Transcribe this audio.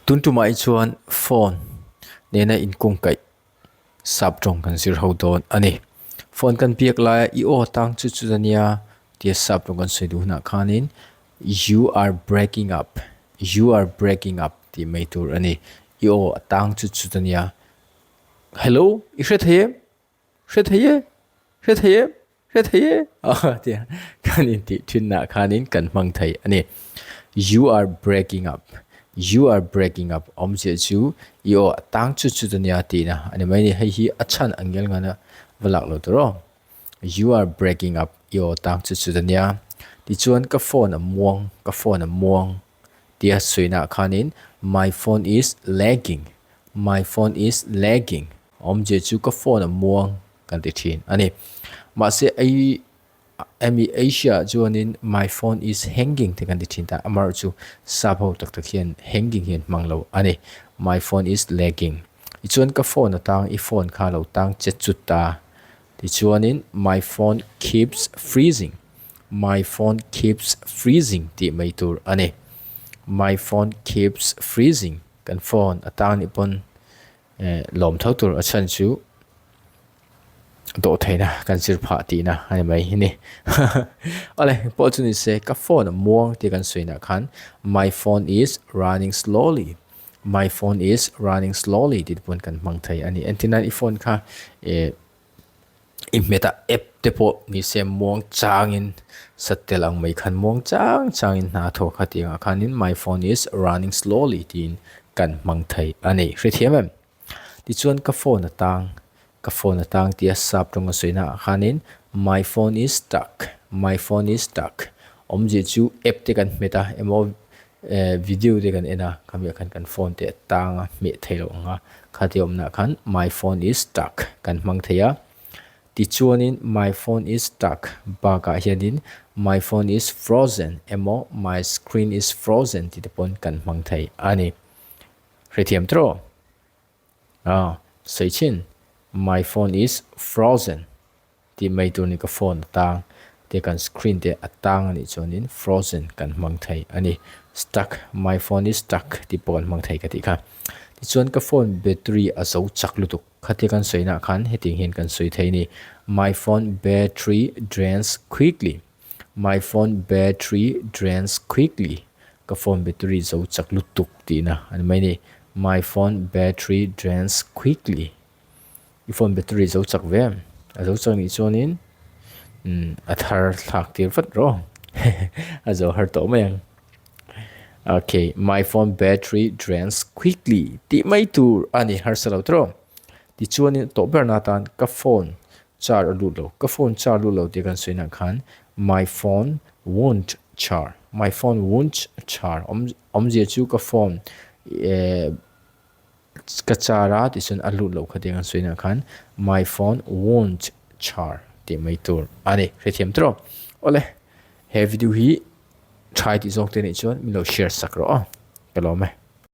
Tun tumah hi chuan phone nena inkungkaih sap tawng kan zir ho dawn a ni. Phone kan biak laia i aw tang chu chu ania tia sap tawng kan sawi duh hunah khanin you are breaking up you are breaking up tih mai tur a ni. I aw a tang chu chu ania hello i hre thei em? Hre thei e, hre thei e, hre thei e aw tia kan intih thinah khanin kan hmang thei a ni. You are breaking up, you are breaking up awmzia chu i aw a tang chut chut ania tihna a ni mai a ni. Hei hi a chhan ang ngial ngana va lak lo tur aw. You are breaking up, i aw tang chut chut ania. Tichuan ka phone a muang, ka phone a muang tia sawihnah khanin my phone is lagging, my phone is lagging. Awmzia chu ka phone a muang kan ti thin a ni. Mahse ei hemi Asia ah chuanin my phone is hanging te kan ti thin ta amaherawh chu sap ho tak tak hian hanging hi an hmang lo a ni. My phone is lagging. Tichuan ka phone a tang i phone kha lo tang che chut ta. Tichuanin my phone keeps freezing my phone keeps freezing tih mai tur a ni. My phone keeps freezing kan phone a tang nih pawn Eh lawm tho tur a chhan chu dawh theihna kan zir phah tihna a ni mai hi ni. Awle pawh chu ni se ka phone a muang tih kan sawi nah khan my phone is running slowly my phone is running slowly tih te pawn kan hmang thei a ni. Entir nan i phone kha eh i hmet a app te pawh ni se muang changin satel ang mai khan muang chang changin hna a thawk kha tih angah khanin my phone is running slowly tiin kan hmang thei a ni hrethiam em tichuan ka phone a tang ka phone a tang tia sap tawng a sawi naah khanin my phone is stuck my phone is stuck awmzia chu app te kan hmet a emaw eh video te kan en a khamiah khan kan phone te a tang a hmeh theih loh ang a khati awmnah khan my phone is stuck kan hmang thei a tichuanin my phone is stuck bakah hianin my phone is frozen emaw my screen is frozen tih te pawn kan hmang thei a ni hrethiam tawh aw sawi chhin my phone is frozen. Tih mai tur ni ka phone a tang te kan screen te a tang a nih chuanin frozen kan hmang thei a ni. Stuck, my phone is stuck tih pawh kan hmang thei ka tih kha. Tichuan ka phone battery a zo chak lutuk khatia kan sawi nah khan hetiang hian kan sawi thei a ni. My phone battery drains quickly, my phone battery drains quickly ka phone battery zo chak lutuk tihna a ni mai a ni. My phone battery drains quickly. I phone battery zo chak ve em? A zo chak nih chuanin umm a thar thlak tir vat rawh a zo har tawh mai ang. Okay, my phone battery drains quickly tih mai tur a ni harsa lo tawh. Tichuanin tawh ber na atan ka phone char a lut lo, ka phone char lut lo tih kan sawi nah khan my phone won't char, my phone won't char awmzia chu ka phone eh Ka char a tichuan a lut loh kha tiang an sawi nah khan my phone won't char tih mai tur a ni. Hrethiam tawh rawh. Awle he video hi try tih zawk te nih chuan min lo share sak rawh aw. Ka lawm e.